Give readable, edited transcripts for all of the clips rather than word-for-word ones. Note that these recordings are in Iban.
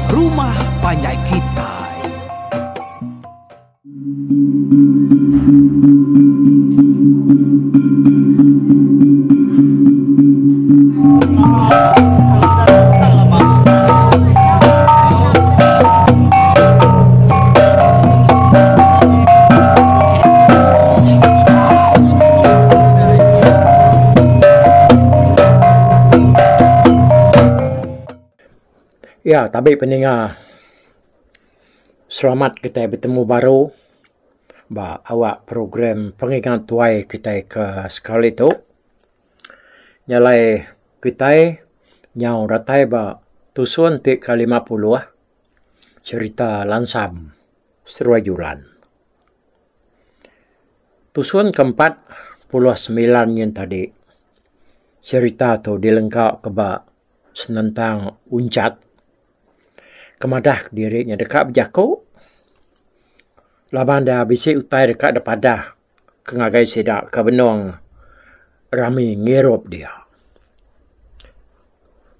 rumah panjai kitai. Iya tabi peninga selamat kitai betemu baru ba awak program pengingat tuai kitai ke sekali tu. Nya alai kitai nyau datai ba tusun ti ke 50 cherita Lansam Seruai Julan. Tusun ke 49 nyin tadi cherita tu dilengka ke ba senentang unchat ke madah diri nya deka bejaku laban da bisi utai deka da padah ke ngagai sida ke benung rami ngirup dia.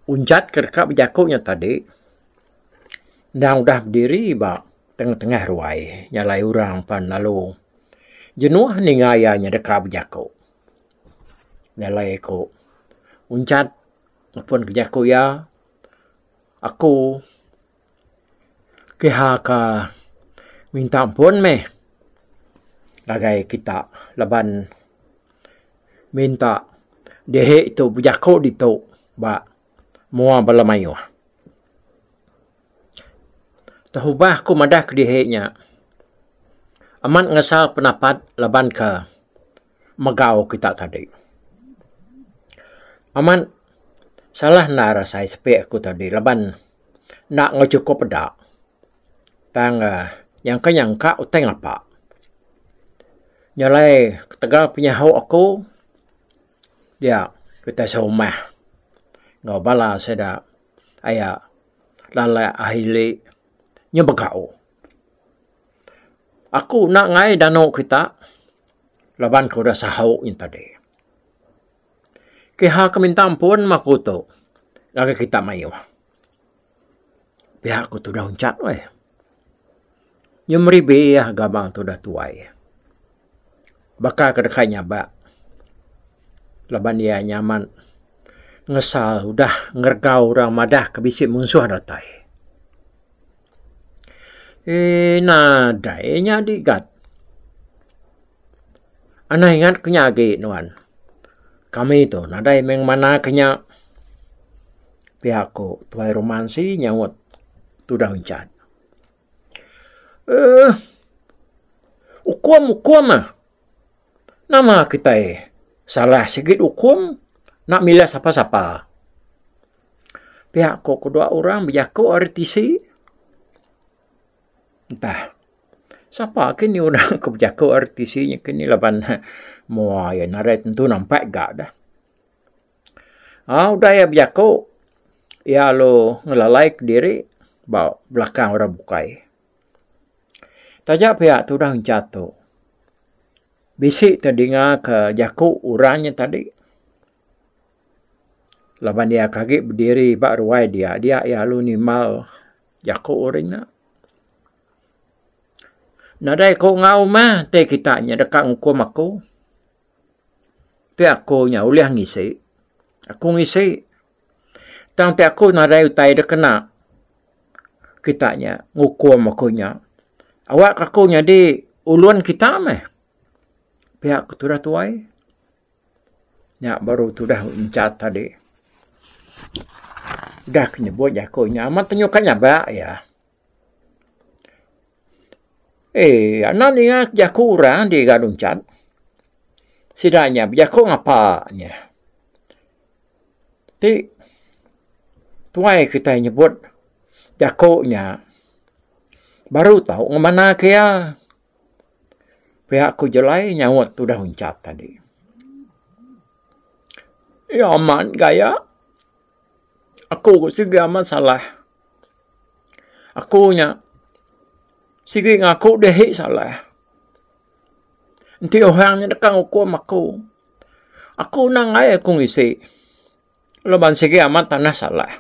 Unchat ke deka bejaku nya tadi endang udah bediri ba tengah-tengah ruai nya alai orang pan lalu jenuh ninga iya nya deka bejaku. Nya alai ku unchat Pun ke jaku iya, aku kiha ka minta ampun meh ngagai kita laban minta dihi tu bejaku ditu ba mua bala mayuh. Terubah ku madah ke dihi nya amat ngesal penapat laban ke megau kita tadi. Amat salah endar asai sepi aku tadi laban enda enggau chukup peda. Tang uhh nyangka nyangka utai ngapa. Nya alai ketegal penyaho aku dia kitai serumah enggau bala sida aya lalak ahi ili nyebegau. Aku enda ngai danu kita laban ku udah sahu nyin tadi. Kiha ke minta ampun meh aku tu ngagai kita mayuh. Pia ku tudah unchat weh. Nyu meribi iya gamal tudah tuai. Baka ke deka nyabak laban iya nyaman ngesal udah ngeregau orang madah ke bisi munsuh datai. Eee nadai nya digat. Anang ingat ke nya agi nuan. Kami tu nadai meh ngemana ke nya. Pia ku tuai rumah si nyaut tudah unchat. Eee ukum ukum ah. Nama kitai salah sigi ukum enda milih sapa sapa. Pia ko kedua orang bejaku ari tisi. Entah sapa kini orang ke bejaku ari tisi nya kini laban mua iya nadai tentu nampak ga dah. Aaa udah iya bejaku iya lalu ngelalai kediri ba belakang orang bukai. Taja pia tudah encha tu bisi tedinga ke jaku orang nya tadi. Laban iya ke agi bediri ba ruai dia, dia iya lalu nimbal jaku orang nya. Nadai ku enggau meh ti kita nya deka ngukum aku. Ti aku nya ulih ngisi, aku ngisi. Tang ti aku nadai utai da kena kita nya ngukum aku nya. Awak aku nyadi ulun kita meh. Pia ku tudah tuai. Nya baru tudah unchat tadi. Udah ke nyebut jaku nya amat tenyuka nyabak iya. Eee anak ninga jaku orang di ga unchat. Sida nya bejaku ngapa nya. Ti tuai kitai nyebut jaku nya baru tau ngemana ke iya. Pia ku Jelai nyaut tudah unchat tadi. Iya amat gaya. Aku sigi amat salah. Aku nya sigi ngaku dihi salah. Enti orang nya deka ngukum aku, aku enda enggai aku ngisi laban sigi amat tanah salah.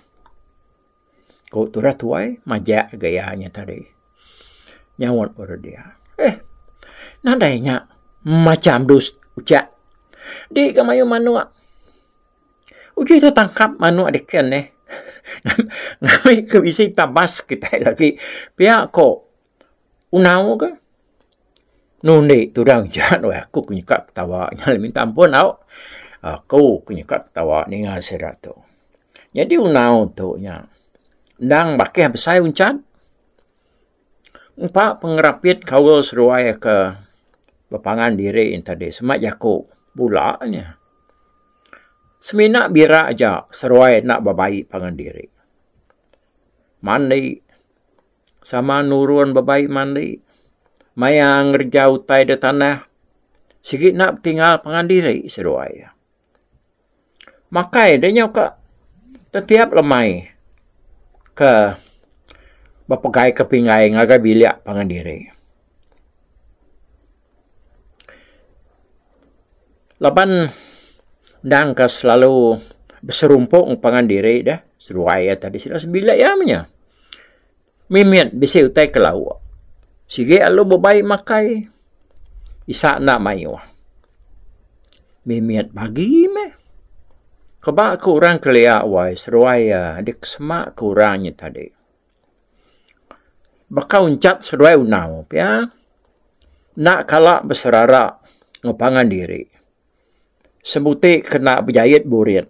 Ku tudah tuai majak ga iya nya tadi. Nyaut orang dia. Eh nadai nya macham dus uchak. Di ga mayuh manuk. Uji tu tangkap manuk diken neh. Ngambi ke bisi tabas kitai lagi pia ko unau ke nundi tudah ujan weh aku ke nyuka ketawa nya minta ampun au. Aku ke nyuka ketawa ninga sida tu. Nyadi unau tu nya endang bakih besai unchat. Empa pengerapit kaul seduai ke bepangan diri yen tadi sema jaku bula nya. Semina bira aja seduai enda bebai pangan diri. Mandi sama nurun bebai mandi maya ngereja utai da tanah sigi enda betinggal pangan diri seduai. Makai deh nyau ka tetiap lemai ke bepegai ke pinggai ngagai bilik pangan diri. Laban endang ka selalu beserumpu pangan diri deh seduai iya tadi sida sebilik iya meh nya. Mimit bisi utai ke lauk. Sigi lalu bebai makai isa enda mayuh. Mimit bagi meh. Keba ku orang kelia wai seduai iya dikesema ku orang nya tadi. Baka unchat seduai unau pia enda kala beserara enggau pangan diri. Sebuti kena bejait burit.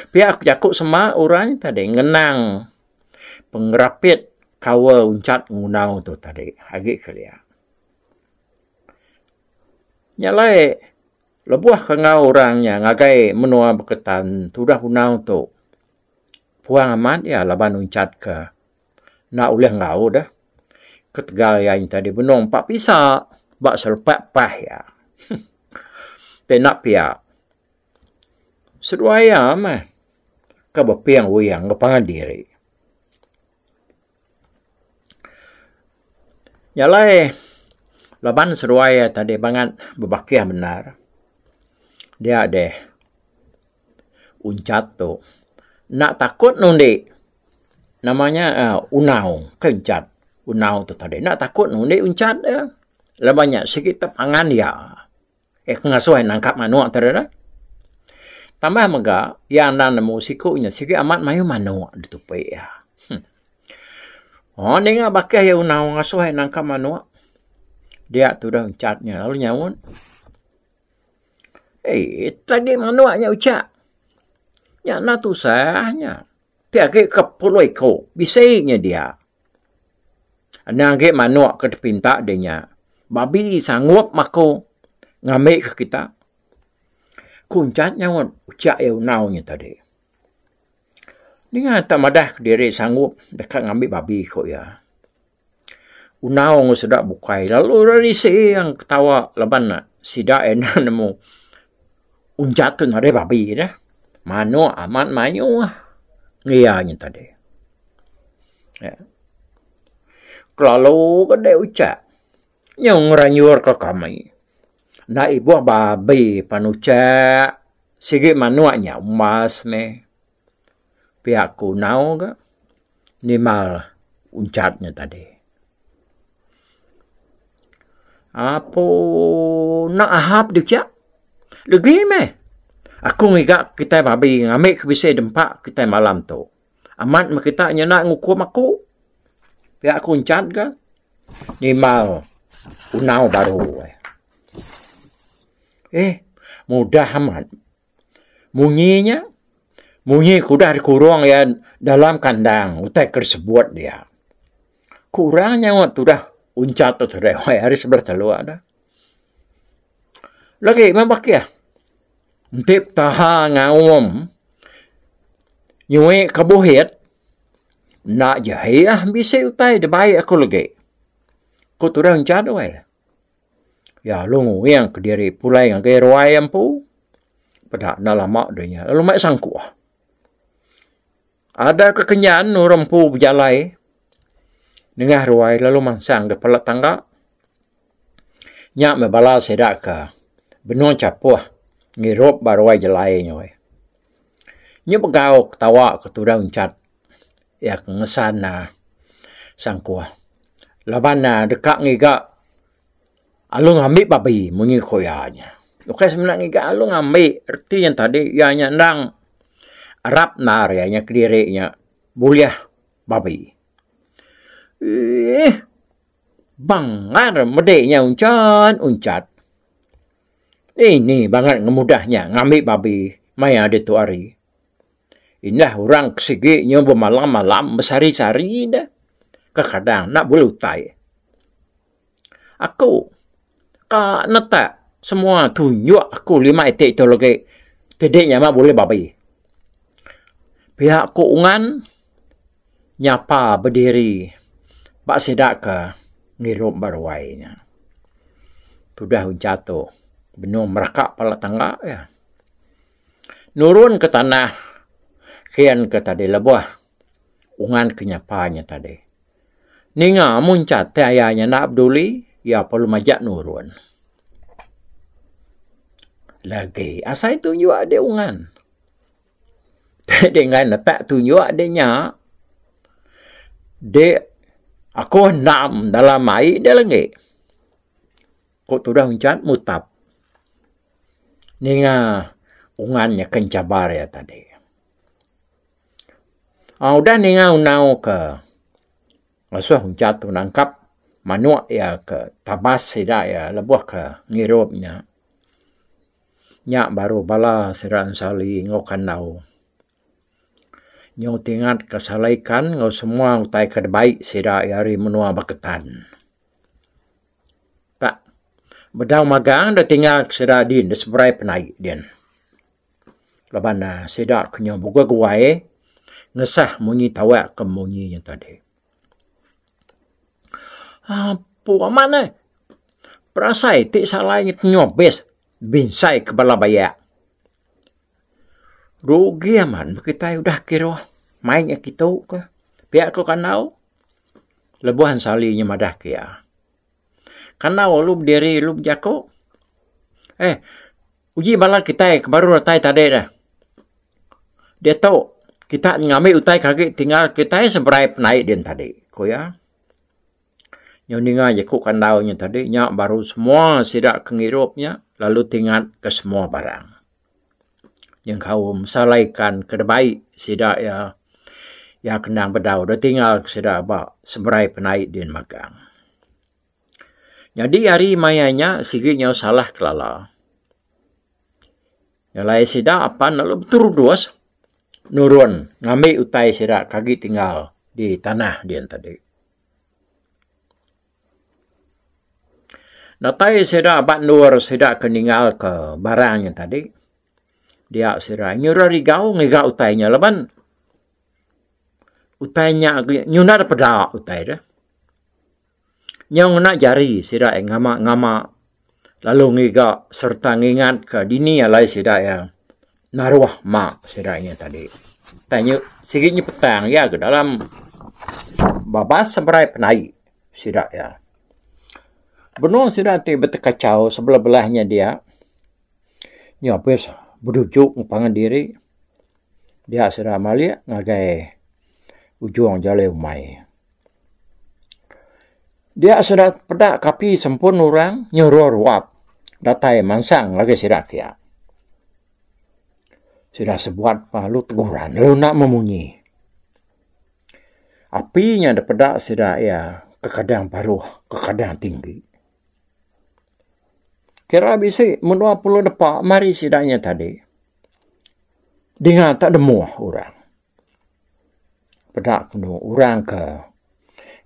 Pia ku jaku sema orang tadi ngenang pengerapit kaul unchat ngunau tu tadi agi kelia. Nya alai lebuh ke enggau orang nya ngagai menua Beketan tudah unau tu puang amat iya laban unchat ke Enda ulih enggau deh. Ketegal iya nya tadi benung empa pisa ba selepak pah iya. Ti enda pia. Seduai iya meh ke beping wing enggau pangan diri. Nya alai laban seduai iya tadi bangat bebakih bendar dia deh Unchat tu enda takut nundi nama nya uhh unau ke unchat. Unau tu tadi enda takut nundi unchat iya. Laban nya sigi tepangan iya. Eh ngasuh iya nangkap manok tadi dah. Tambah mega iya enda nemu siku nya sigi amat mayuh manok ditupi iya. Huh. Oh ninga bakih iya unau ngasuh iya nangkap manok dia tudah unchat nya lalu nyaut. Eii tadi manuk nya uchak. Nya enda tusah nya. Ti agi ke puluh iku bisi nya dia. Anang agi manuk ke dipinta deh nya. Babi sanggup aku ngambi ke kita. Ku Unchat nyaut uchak iya unau nya tadi. Ninga tak madah kediri sanggup deka ngambi babi ku iya. Unau enggau sida bukai lalu rising ketawa laban ne sida enda nemu unjat tu nadai babi deh. Manok amat mayuh ngiya nya tadi. Kelalu ke deh uchak nyau ngeranjur ke kami. Enda ibuh babi pan uchak sigi manok nya umbas meh. Pia ku unau ga nimbal unchat nya tadi. Apo enda ahap deh cha. Legi meh aku ngiga kitai babi ngambi ke bisi dempa kitai malam tu. Amat meh kita nyenda ngukum aku. Pia ku unchat ga nimbal unau baru. Eh mudah amat. Munyi nya, munyi ke udah dikurung iya dalam kandang utai ke disebut dia. Kurang nyaut tudah unchat tu tadi weh ari sebelah teluk dah. Lagi meh bakih enti petaha ngaum nyui ke buhit enda jahi ah bisi utai dibai aku legi. Ku tudah unchat weh. Iya lalu nguing kediri pulai ngagai ruai iya empu. Peda enda lama deh nya lalu mai sangkuh. Ada ke kenyan orang empu bejalai nengah ruai lalu mansang ke pala tangga. Nya meh bala sida ke benung chapuh ngirup ba ruai jelai nya weh. Nyu begau ketawa ke tudah unchat iya ke ngesan ne sangkuh laban ne deka ngiga alu ngambi babi munyi ku iya nya. Ukai semina ngiga alu ngambi reti nya tadi iya nya endang arap endar iya nya kediri nya bulih babi. Eeh bangar medi nya unchat unchat. Ini bangat ngemudah nya ngambi babi maya ditu hari. Indah orang ke sigi nyu bemalam-malam besehari-sehari deh. Kekadang enda bulih utai. Aku ka netak semua tunjuk aku lima iti tu legi ti nya mah bulih babi. Pia ku ungan nyapa bediri ba sida ke ngirup ba ruai nya. Tudah ujan tu benung meraka pala tangga iya. Nurun ke tanah kian ke tadi lebuh ungan ke nyapa nya tadi. Ninga munchat ti aya nya enda peduli iya perlu majak nurun. Lagi asai tunjuk ade ungan. Ti enggai netak tunjuk de nya de aku endam dalam ai de lagi. Ku tudah unchat mutap ninga ungan nya ke enchabar iya tadi. Aaa udah ninga unau ke ngasuh unchat tu nangkap manuk iya ke tabas sida iya lebuh ke ngirup nya. Nya baru bala sida ensali enggau kandau. Nyau tingat ka salai ikan enggau semua utai ke dibai sida iya ari menua Baketan. Tak bedau magang da tinggal sida din da seberai penai din. Laban ne sida ke nyau beguai-guai ngesah munyi tawak ke munyi nya tadi. Apu amat neh. Perasai ti salai nya nyau abis binsai ke bala bayak. Rugi amat meh kitai udah kiruh mai nya kitu ka pia ku kandau lebuh ensali nya madah ke iya. Kandau lalu bediri lalu bejaku eh uji bala kitai ke baru datai tadi deh. Diatu kita ngambi utai ke agi tinggal kitai seberai penaik din tadi, ku iya. Nyau ninga jaku kandau nya tadi nya baru semua sida ke ngirup nya lalu tingat ke semua barang. Nyengkaum salai ikan ke dibai sida iya iya ke endang bedau deh tinggal sida ba seberai penaik din magang. Nyadi hari maya nya sigi nyau salah kelala. Nyelai sida apan lalu beterudus nurun ngambi utai sida ke agi tinggal di tanah din tadi. Datai sida ba endur sida ke ninggal ke barang nya tadi dia sida nyuruh rigau ngiga utai nya laban utai nya agi nyunda da peda utai deh. Nyau ngena jari sida iya ngama ngama lalu ngiga sereta ngingat ka dini alai sida iya naruh ma sida nya tadi. Tang nya sigi nya petang iya ga dalam babas seberai penai sida iya. Benung sida ti betekachau sebelah belah nya dia nya abis beduju pangan diri dia sida malik ngagai ujung jalai umai. Dia sida peda kapi sempun orang nyuruh ruap datai mansang ngagai sida kiya. Sida sebuat lalu teguran lalu enda memunyi. Api nya dipeda sida iya kekadang baruh kekadang tinggi. Kira bisi menua pulu depa mari sida nya tadi dinga tak demuh orang. Peda kenu orang ke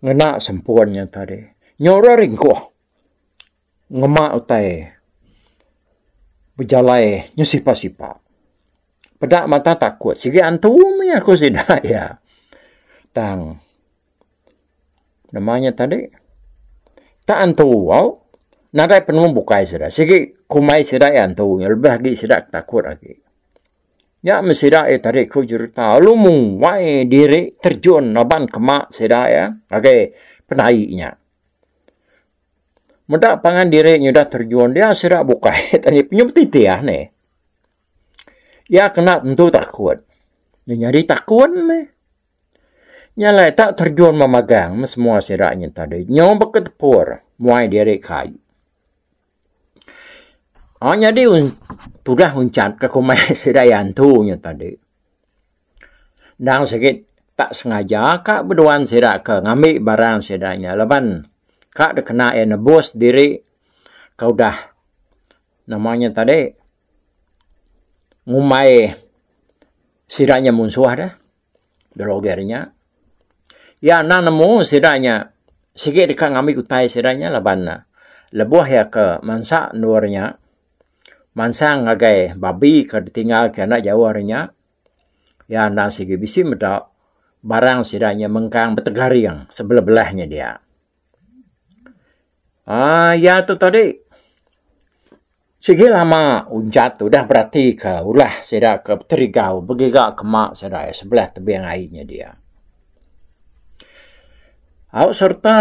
ngena sempun nya tadi. Nya orang ringkuh ngema utai bejalai nyu sipa-sipa. Peda mata takut sigi antu mih aku sida iya. Tang nama nya tadi tak antu au nadai penemu bukai sida sigi kumbai sida iya antu lebih agi sida takut agi. Nya meh sida iya tadi ku jerita lalu muai diri terjun laban kema sida iya ngagai penai nya. Meda pangan diri nyudah terjun dia sida bukai tadi penyuh betitih nih. Iya kena tentu takut. Nya nyadi takun meh. Nya alai tak terjun memagang meh semua sida nya tadi. Nyau beketepur muai diri ke ai. Aaa nyadi tudah unchat ke kumbai sida iya antu nya tadi. Endang sigi tak sengaja ka beduan sida ke ngambi barang sida nya laban ka dikena iya nebus diri ke udah nama nya tadi ngumbai sida nya munsuh deh. Dulu agi ari nya. Iya endang nemu sida nya sigi deka ngambi utai sida nya laban ne lebuh iya ke mansa endur nya mansang ngagai babi ke ditinggal ke enda jauh ari nya iya endang sigi bisi meda barang sida nya mengkang betegaring sebelah-belah nya dia. Aaa iya tu tadi sigi lama unjat udah berati ka ulah sida ke beterigau begiga ke ma sida sebelah tebing ai nya dia. Au sereta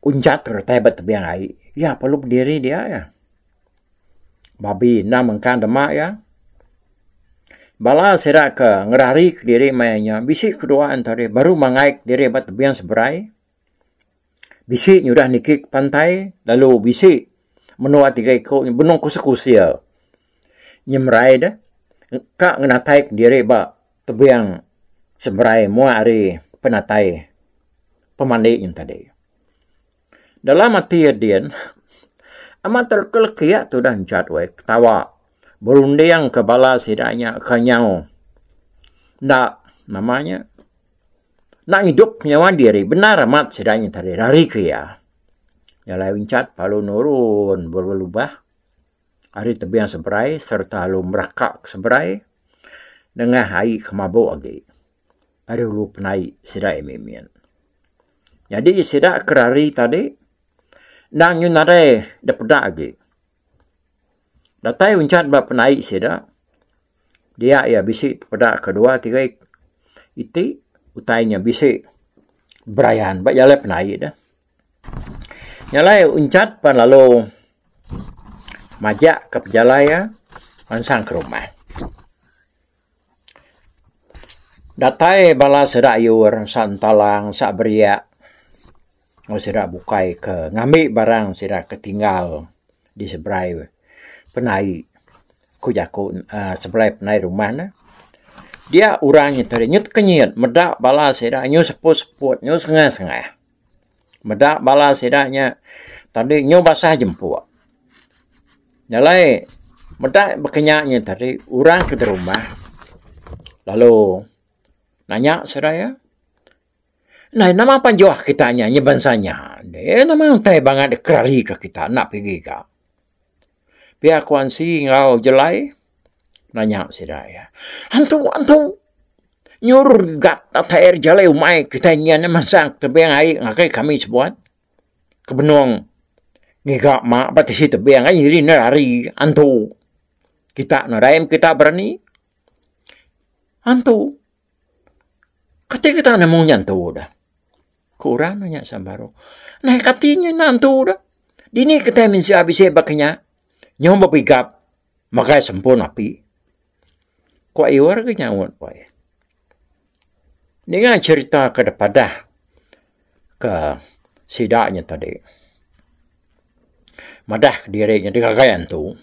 unjat retai ba tebing ai iya perlu bediri dia iya. Babi enda mengkang dema iya. Bala sida ke ngerari kediri maya nya bisi kedua entara baru mangai kediri ba tebing seberai. Bisi nyudah niki ke pantai lalu bisi menua tiga iku nya benung kusir-kusir nyemerai deh ka ngenatai kediri ba tebing seberai mua ari penatai pemandi nyin tadi. Dalam ati iya din, amat telekik tudah encat weh ketawa berunding ke bala sida nya ke nyau enda nama nya enda ngidup nyawa diri bendar amat sida nya tadi rari ke iya. Jalai encat lalu nurun belubah ari tebing seberai sereta lalu meraka ke seberai nengah ai ke mabuk agi. Ari ulu penai sida iya mimin. Nyadi sida ke rari tadi endang nyun nadai da peda agi. Datai unchat ba penai sida dia iya bisi tepeda kedua tiga iti utai nya bisi berayan ba jalai penai deh. Nya alai unchat pan lalu majak ka pejalai iya mansang ke rumah. Datai bala sida ayur sa entalang sa beriak enggau sida bukai ke ngambi barang sida ke tinggal di seberai penai ku jaku uhh seberai penai rumah ne. Dia orang nya tadi nyut kenyit meda bala sida nyu seput seput nyu sengah sengah. Meda bala sida nya tadi nyu basah jempuk. Nya alai meda baka nya nya tadi orang ke derumah lalu nanya sida iya Nai nama panjuh kita nya nya bansa nya deh nama utai bangat dikerari ka kita enda pigi ka. Pia ku Ansi enggau Jelai nanya sida iya. Antu antu nyur gat atai ari jalai umai kitai nyin mansang tebing ai ngagai kami sebuat ke benung ngiga ma ba tisi tebing ai nyadi ne ari antu kita nadai kita berani antu. Kati kita nemu nya antu dah. Ku orang nanya Sambaru. Nai kati nya enda antu dah. Dini kitai mensia bisi baka nya. Nyau bepigap megai sempun api. Ku Ayur ke nyaut wai. Ninga cherita ke dipadah ke sida nya tadi. Madah kediri nya digagai antu.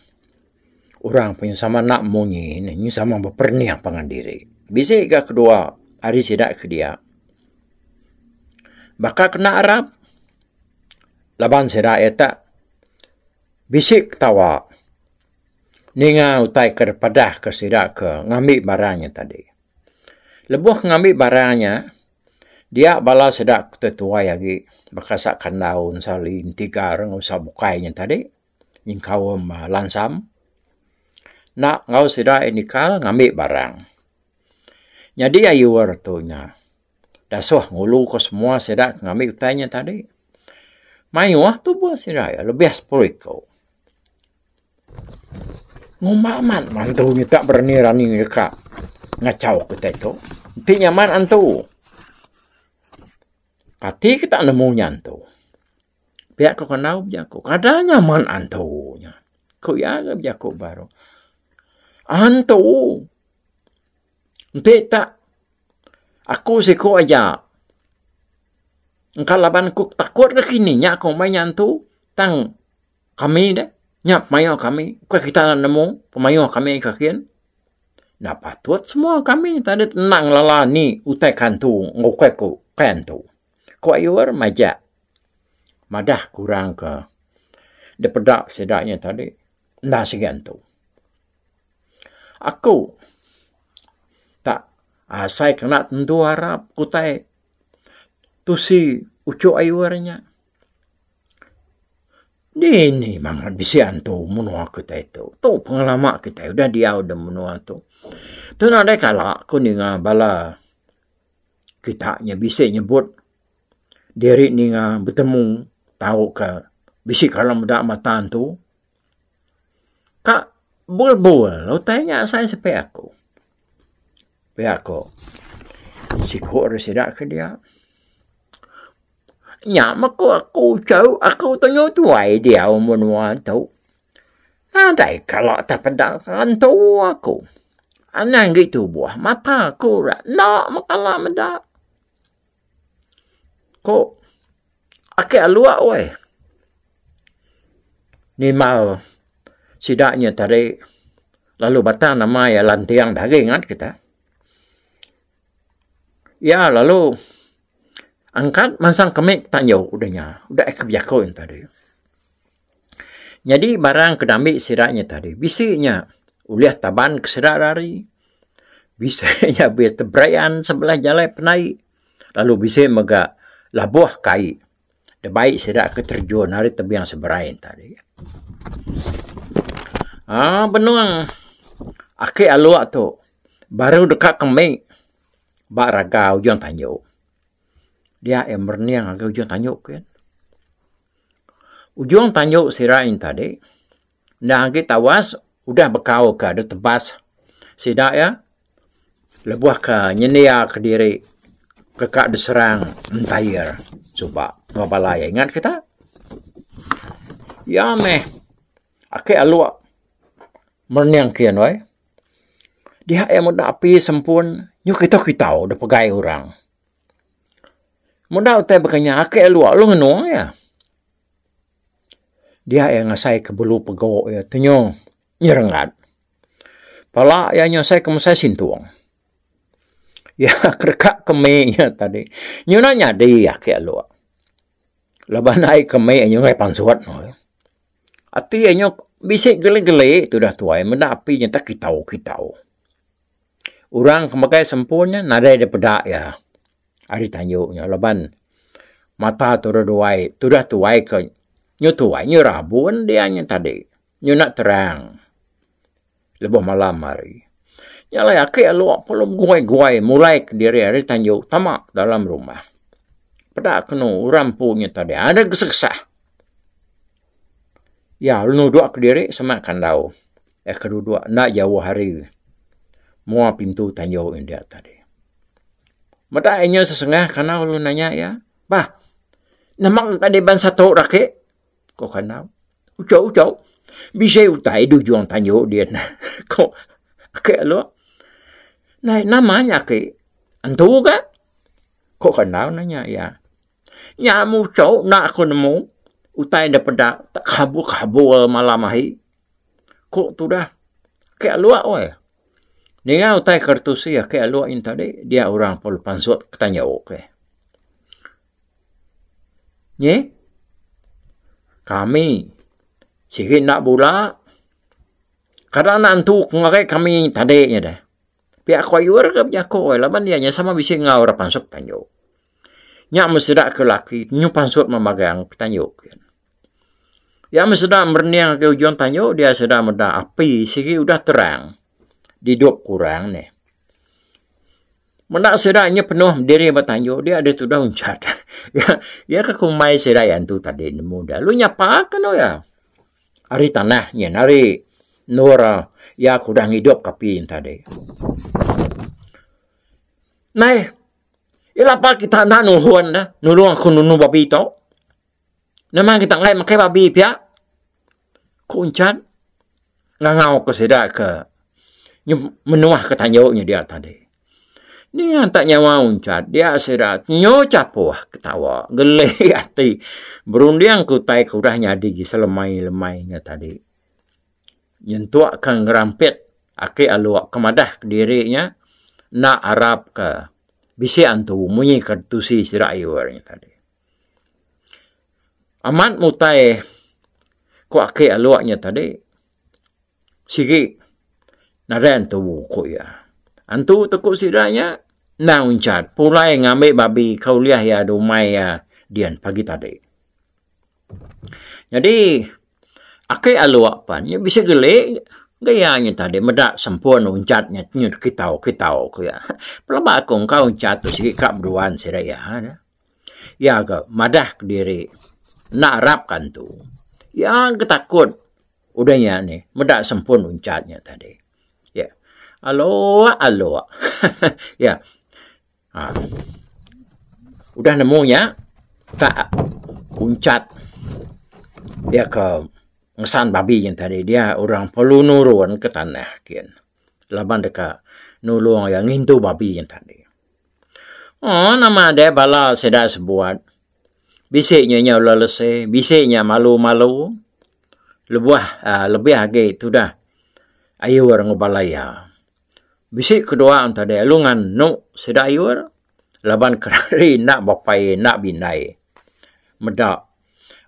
Orang pun sama enda munyi ne sama beperening pangan diri. Bisi ga kedua ari sida ke dia. Baka kena arap laban sida iya te bisi ketawa ninga utai ke dipadah ke sida ke ngambi barang nya tadi. Lebuh ngambi barang nya dia bala sida ke tuai agi baka sa kandau, sali, entigar enggau sa bukai nya tadi. Nyengkaum lansam enda enggau sida nikal ngambi barang. Nyadi ayur tu nya dasuh ngulu ka semua sida ngambi utai nya tadi. Mayuh tubuh sida iya lebih sepuluh iku. Ngumba amat antu nya tak berani rani deka ngachau kitai tu. Enti nyaman antu kati kita nemu nya antu. Pia ko Kandau bejaku, kada nyaman antu nya. Ku iya ga bejaku baru. Antu! Enti tak aku siku aja engka laban ku takut ke kini nya ku mai nya antu tang kami deh nya pemaioh kami bukai kita enda nemu pemaioh kami ke kin. Enda patut semua kami tadi enda ngelala ni utai ke antu enggau ukai ku ukai antu. Ku ayur majak madah kurang ke dipeda sida nya tadi enda sigi antu. Aku tak asai kena tentu arap ku utai tusi uchu ayur nya. Dini mangat bisi antu menua kitai tu. Tu pengelama kitai udah diau da menua tu. Tu nadai kala ku ninga bala kita nya bisi nyebut diri ninga betemu tauka bisi kala meda mata antu. Ka bul-bul utai nya asai sepi aku. Pia ko siku ari sida ke dia. Nya meh ko aku chau aku tengu tuai diau menua tu. Nadai kala tepeda antu aku. Anang agi tubuh mata aku ira enda meh kala meda. Ko ake aluk weh. Nimbal sida nya tadi lalu batang nama iya lanting da agi ngat kita. Iya lalu angkat mansang kemik tanju udah nya udah ke bejaku nya tadi. Nyadi barang ke diambi sida nya tadi bisi nya ulih taban ke sida rari bisi nya teberian sebelah jalai penai lalu bisi mega labuh kai. Dibai sida ke terjun ari tebing seberai tadi. Aaa benung ake aluk tu baru deka kemi ba raga ujung tanju. Dia iya merening ngagai ujung tanju kin. Ujung tanju sida yen tadi endang agi tawas udah bekau ka ditebas sida iya. Lebuh ke nyendia kediri ke ka diserang entair suba enggau bala iya ingat kita. Iya meh ake aluk merening kin weh. Dia iya meda api sempun nyu kitau kitau da pegai orang. Meda utai baka nya ake aluk lalu ngenung iya. Dia iya ngasai ke bulu pego iya tenyo nyerenggat. Pala iya nyusai ke mesai sintung. Iya ke deka kemi nya tadi. Nyuna nyadi ake aluk. Laban ai kemi nyungkai pansut. Ati iya nyuk bisi geli-geli tudah tuai meda api nya tak kitau-kitau. Orang ke megai sempun nya nadai dipeda iya ari tanju nya laban mata tudah duai tudah tuai ke nyu tuai nyu rabun dia nya tadi. Nyuna terang lebuh malam hari. Nya alai ake aluk perlu beguai-guai mulai kediri ari tanju tama dalam rumah. Peda kenu orang empu nya tadi ada gesah-gesah. Iya lalu nuduk kediri semak kandau. Iya ke duduk enda jauh ari mua pintu tanju nya tadi. Meda inya sesengah kandau lalu nanya iya, Bah, nama tadi bansa tu ake? Ko Kandau. Ucho ucho. Bisi utai di ujung tanju din. Ko ake alok. Nai nama nya ake. Antu ga? Ko Kandau nanya iya. Nya mu ucho enda aku nemu utai da peda tak kabur kabur malam ahi. Ko tudah ake alok weh. Ninga utai ke ditusi ake alok nyin tadi dia orang perlu pansut ke tanju ke. Nyi kami sigi enda bula kada enda entu ke ngagai kami tadi nya deh. Pia ku ayur ke bejaku laban iya nya sama bisi enggau ra pansut tanju. Nya meh sida ke laki nyu pansut memagang ke tanju. Iya meh sida merening agi ujung tanju dia sida meda api sigi udah terang didup kurang nih. Meda sida nya penuh bediri ba tanju dia deh tudah unchat. Iya iya ke kumbai sida iya antu tadi nemu dia lalu nyapa ke anu iya. Ari tanah nyin ari endur iya ke udah ngidup ke api nya tadi. Nai ila pa kita enda nuhun deh nulung aku nunu babi tu. Nama kita enggai makai babi pia? Ku Unchat ngangau ke sida ke menuh ke tanju nya dia tadi. Ninga tak nyawa unchat dia sida nyo chapuh ketawa geli ati berunding ke utai ke udah nyadi selemai-lemai nya tadi. Nyentuk ke ngerampit ake aluk ke madah kediri nya enda arap ke bisi antu munyi ke tusi sida ayur nya tadi. Amat mutai ku ake aluk nya tadi. Sigi nadai antu ku iya. Antu tu ku sida nya endang unchat pulai ngambi babi ke ulih iya dumai iya dian pagi tadi. Nyadi ake aluk pan nya bisi geli ga iya nya tadi meda sempun unchat nya nyut kitau kitau ku iya. Pelaba aku engka unchat tu sigi ka beduan sida iya. Iya ga madah kediri enda arap ka antu. Iya ga takut. Udah nya nih meda sempun unchat nya tadi. Ya. Alok alok. Ya. Ha. Udah nemu nya tak unchat ya ke ngesan babi nya tadi dia orang perlu nurun ke tanah kin laban deka nulung iya ngintu babi nya tadi. Oh nama deh bala sida sebuat Bisi nya nyau lelese, bisi nya malu-malu lebuh aaa lebih agi tudah ayur enggau bala iya. Bisi kedua enta deh lalu nganu sida ayur laban kerari enda bepai enda bindai meda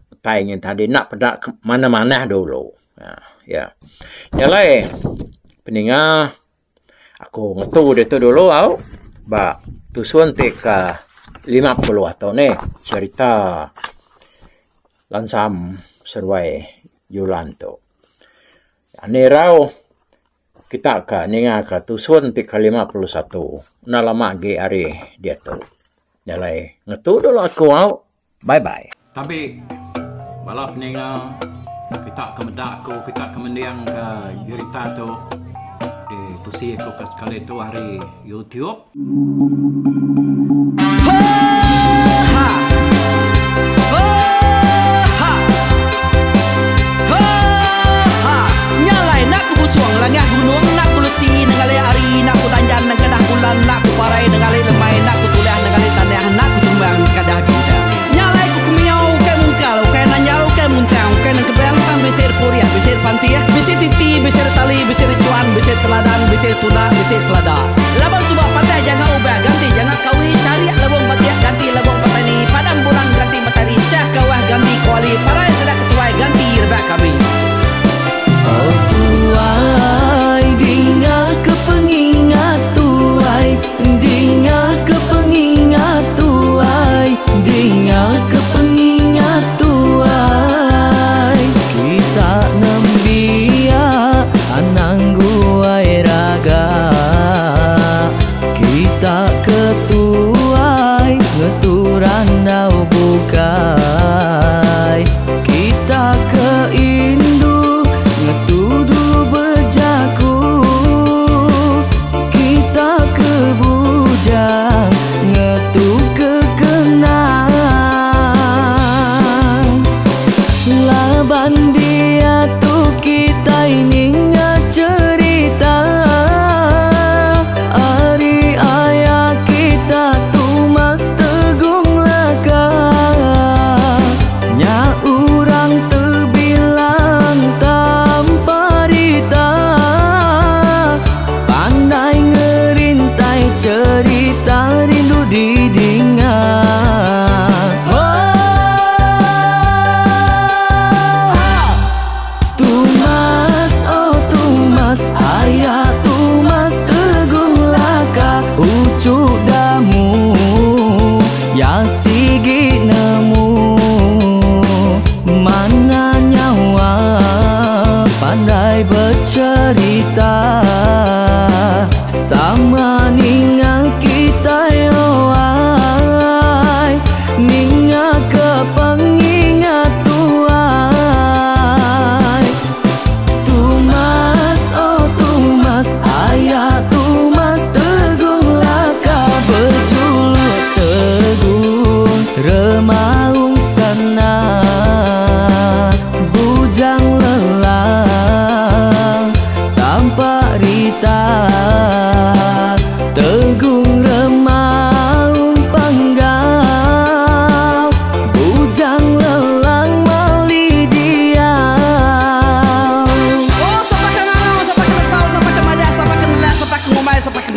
utai nya tadi enda peda manah-manah dulu aaa ya. Nya alai peninga. Aku ngetu ditu dulu au ba tusun ti ka 50 tu nih cerita Lansam seduai Julan tu. Ani irau kita ka ninga ka tusun ti ka 51 enda lama agi ari diatu. Jalai ngetu dulu aku au. Bye bye. Tabi bala peninga kita ke meda aku kita ke mending ke jerita tu di tusi aku ke sekali tu ari YouTube.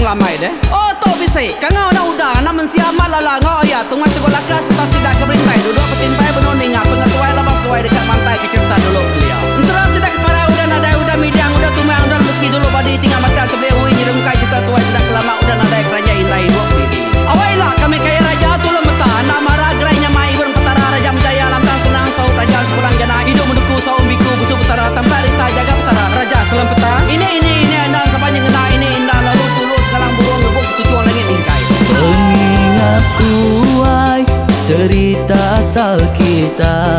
ngelambai deh. Oh tu bisi. Kangau enda udah anak mensia amat lala enggau aya tungai tegul laka sereta sida ke berintai duduk betimpai benung ninga pengetuai laban seduai deka mantai ke cherita dulu kelia. Ensera sida ke parai udah nadai udah midang udah tumang udah lesi dulu badi tinggal batang tebeli ui nyerungkai cherita tuai sida ke lama udah nadai keranjai indai ibuk didi. Awai ila kami kaya raja tulung meta enda mara gerai nyamai ibun petara raja menjaya lantang senang saut raja sepulang jana idup menuku saum biku busu petara tampak rita jaga petara raja selempeta ini ini ini enda sapa nyengena ini enda lalu tulu sengalang burung ngebuk ketuchung langit mingkai. Pengingat tuai cerita asal kitai.